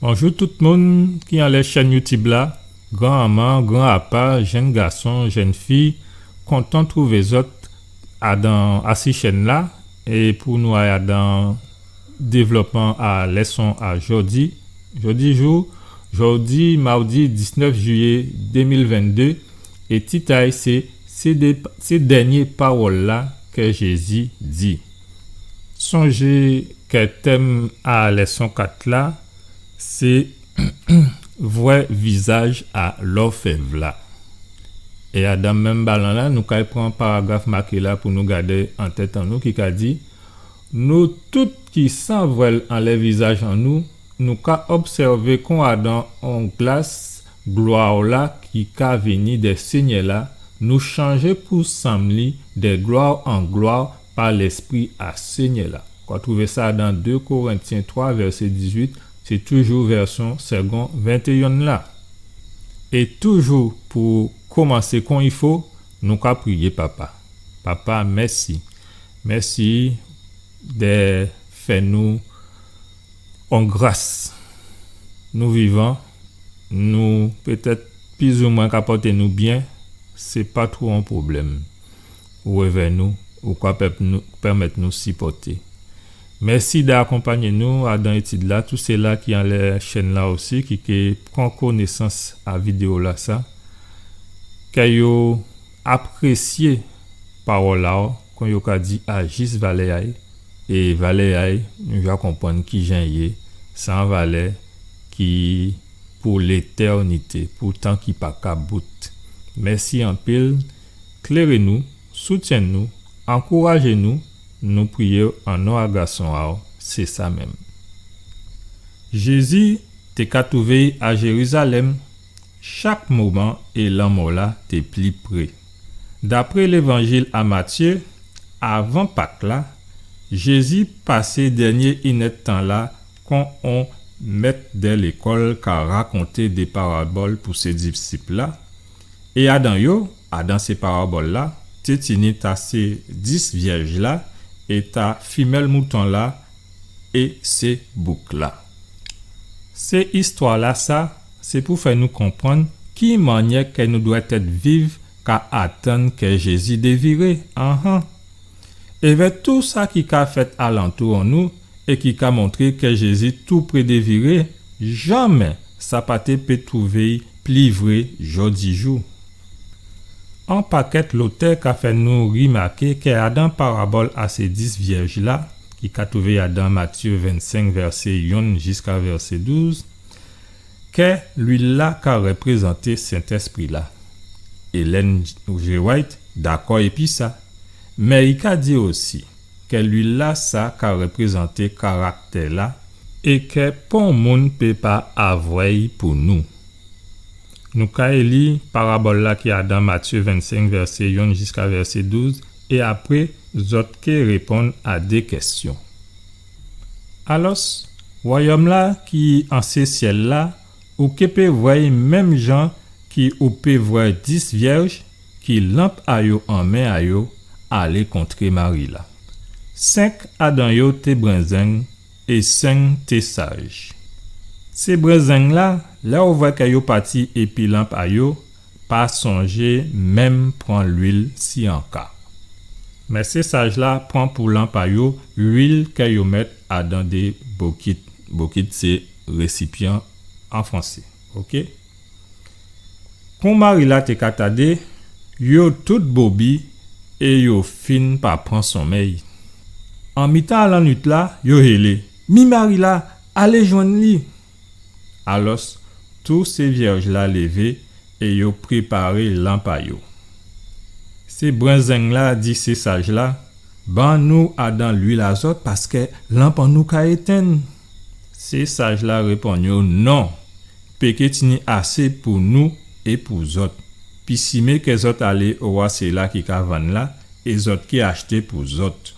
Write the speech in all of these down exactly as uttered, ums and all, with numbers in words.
Bonjou tout moun ki anlè chèn YouTube la, gran manman, gran papa, jenn gason, jenn fi, kontan twouvé zòt adan asi chèn-la, é pou nou alé adan dévlopman a lèson a jòdi. Jòdi jou, jòdi mawdi diznèf jiyé dé mil venndé, é tit a'y sé, sé dé, sé dènyé pawòl-la kè Jézi di. Sonjé kè tèm a lèson kat la, sé vwè vizaj a lòfèv-la. É adan menm balan-la, nou kay pran paragraf maké la pou nou gadé an tèt an nou ki ka di, nou tout ki san vwèl anlè vizaj an nou, nou ka obsèvé kon adan on glas glwa-la ki ka vini dè Sényè-la, nou chanjé pou sanm li dè glwa an glwa pa Lèspri a Sényè-la. Ou ka twouvé sa dan dé Korentyen twa, vèsé dizuit, sé toujou vèsyon Segond ventéyen la. É toujou pou komansé kon i fo, nou ka priyé Papa. Papa, mèsi. Mèsi dè fè nou on gras. Nou vivan, nou pétèt plizoumwen ka pòté nou byen, sé pa two on pwoblèm. Ou évè nou, ou ka pèp nou, pèmèt nou sipòté. Mèsi dè akonpangné nou adan étid-la, tout sila ki anlè chèn-la osi, ki ké pran konésans a vidéo-lasa. Kè yo aprésyé pawòl-la, kon yo ka di, a jis valè a'y, é valè a'y, nou ja konprann kijan i yé, sé on valè ki pou létènité, pou tan ki pa ka bout. Mèsi anpil, kléré nou, soutyenn nou, ankourajé nou, nou priyé an non a Gason a'w, sé sa menm. Jézi té ka twouvé'y a Jérizalèm, chak moman é lanmò-la té pli pré. Dapré Lévanjil a Matyé, avan Pak-la, Jézi pasé dènyé inèdtan-la kon on mèt dè lékòl ka rakonté dé parabòl pou sé disip-la, é adan yo, adan sé parabòl-la, té tini ta sé dis vyèj-la é ta fimèl mouton-la é sé bouk-la. Sé istwa-lasa, sé pou fè nou konprann ki mannyè kè nou dwèt èt viv ka atann kè Jézi déviré, anhan. Évè tou sa ki ka fèt alantou an nou é ki ka montré kè Jézi tou pré déviré, janmé sa pa té pé twouvé'y pli vré jòdijou. On pakèt lotè ka fè nou rimaké kè adan parabòl a sé dis vyèj-la, ki ka twouvé adan Matyé vennsenk, vèsé yonn jiska vèsé douz, kè luil-la ka réprézanté Sentèspri-la. Ellen G. White dakò épi sa, mé i ka di osi kè luil-lasa ka réprézanté karaktè-la é kè pon moun pé pa avwè'y pou nou. Nou kay li parabòl-la ki adan Matyé vennsenk, vèsé yonn jiska vèsé douz, é apré, zòt ké réponn a dé kèsyon. Alòs, wayòm-la ki an sé syèl-la, ou ké pé vwè'y menm jan ki ou pé vwè dis vyèj ki lanp a yo an men a yo alé kontré mari-la. Senk adan yo té brenzeng é senk té saj. Sé brenzeng-la, lè ou vwè kè yo pati épi lanp a yo, pa sonjé menm pran luil si an ka. Mé sé saj-la pran pou lanp a yo luil kè yo mèt adan dé bokit. Bokit sé résipyan an fransé. Oké? Kon mari-la té ka tadé, yo tout bobi é yo fin pa pran sonmèy. An mitan a lannuit-la, yo hélé : « Mi mari-la, alé jwenn li ! » Alòs, tout sé vyèj-la lévé é yo préparé lanp a yo. Sé brenzeng-la di sé saj-la : « Ban nou adan luil a zòt, paskè lanp an nou ka étenn. » Sé saj-la réponn yo : « Non, pé ké tini asé pou nou é pou zòt. Pisimé kè zòt alé owa sila ki ka vann la, é zòt ké achté pou zòt. »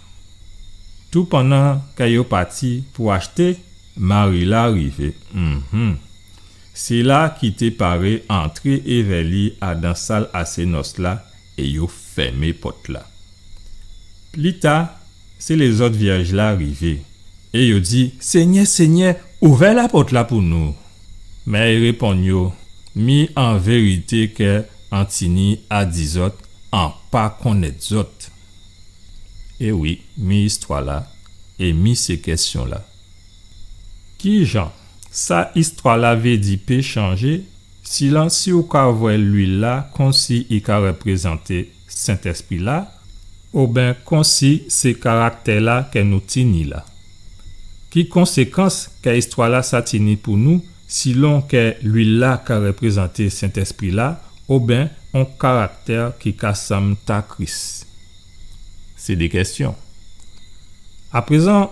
Toupannan kè yo pati pou achté, mari-la rivé. Mhm. Sila ki té paré antré évè li adan sal a sé nòs-la, é yo fèmé pòt-la. Pli ta, sé lézòt vyèj-la rivé, é yo di : « Sényè, Sényè, Ouvè lapòt-la pou nou. Mé i réponn yo, mi an vérité kè an tini a di zòt, an pa konnèt zòt. É wi, mi istwa-la, é mi sé kèsyon-la. Kijan sa istwa-la vé di pé chanjé, silon si ou ka vwè lwil-la konsi i ka réprézanté Sentèspri-la, oben konsi sé karaktè-la kè nou tini la? Ki konsékans kè istwa-la sa tini pou nou, silon kè lwil-la ka réprézanté Sentèspri-la, oben on karaktè ki ka sanm ta Kris? Sé dé kèsyon. Aprézan,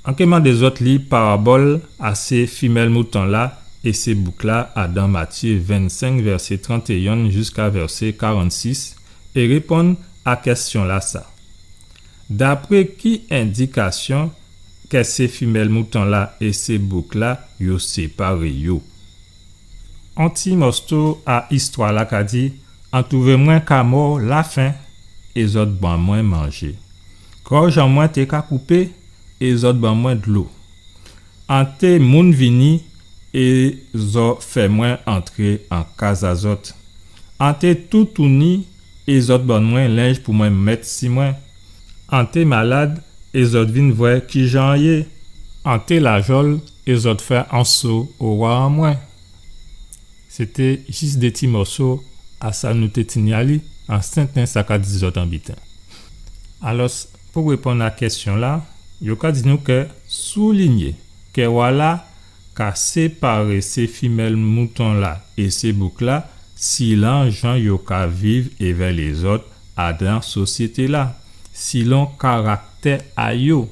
an ké mandé zòt li parabòl a sé fimèl mouton-la é sé bouk-la adan Matyé vennsenk, vèsé trantéyen jiska vèsé karannsis, é réponn a kèsyon-lasa. Dapré ki endikasyon kè sé fimèl mouton-la é sé bouk-la yo séparé yo? On ti mòso a istwa-la ka di, an twouvé mwen ka mò lafen, é zòt ban mwen manjé. Gòj an mwen té ka koupé, é zòt ban mwen dlo. An té moun vini, é zòt fè mwen antré an kaz a zòt. An té toutouni, é zòt ban mwen lenj pou mwen mèt si mwen. An té malad, é zòt vin vwè kijan an yé. An té lajòl, é zòt fè on so owa an mwen. Sé té jis dé ti mòso a sa nou té tini a li, an sèten sa ka di zòt on biten. Alò, pou réponn a kèsyon-la, yo ka di nou kè soulinyé kè wa-la ka séparé sé fimèl mouton-la é sé bouk-la, silon jan yo ka viv évè lézòt adan sosyété-la, silon karaktè a yo.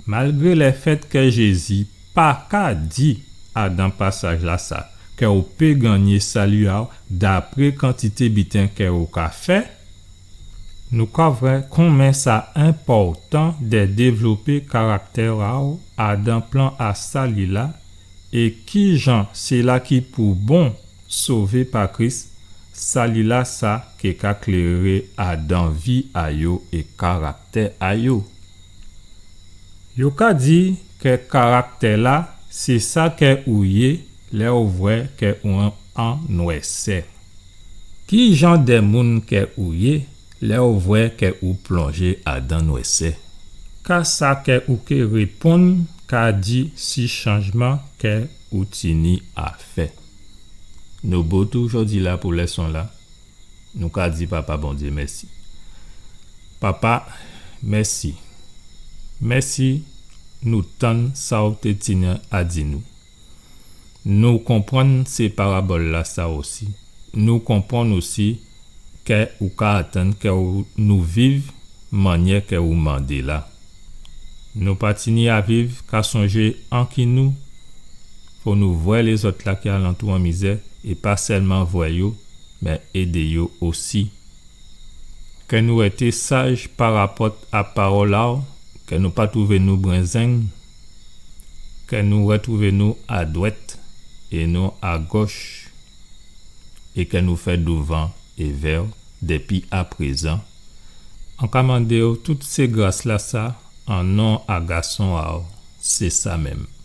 Malgré lèfèt kè Jézi pa ka di adan pasaj-lasa kè ou pé gannyé sali a'w dapré kantité biten kè ou ka fè, nou ka vwè konmen sa enpòtan dè dévlopé karaktè a'w adan plan a sali-la, é kijan sila ki pou bon sové pa Kris, sali-lasa ké ka kléré adan vi a yo é karaktè a yo. Yo ka di kè karaktè-la sé sa kè ou yé lè ou vwè kè ou an nwèsè. Ki jan dè moun kè ou yé lè ou vwè kè ou plonjé adan nwèsè? Ka sa kè ou ké réponn ka di si chanjman kè ou tini a fè? Nou bout jòdi-la pou lèson-la. Nou ka di Papa Bondyé mèsi. Papa, mèsi. Mèsi nou tann sa ou té tini a di nou. Nou konprann sé parabòl-lasa osi. Nou konprann osi kè ou ka atann kè ou, nou viv mannyè kè ou mandé la. Nou pa tini a viv ka sonjé anki nou. Fò nou vwè lézòt-la ki alantou an mizè, é pa sèlman vwè yo, mé édé yo osi. Kè nou rété saj parapòt a pawòl a'w, kè nou pa twouvé nou brenzeng, kè nou rètwouvé nou adwèt é non agòch, é kè nou fè douvan é vè'w dépi aprézan. An ka mandé'w tout sé gras-lasa an non a Gason a'w, sé sa menm.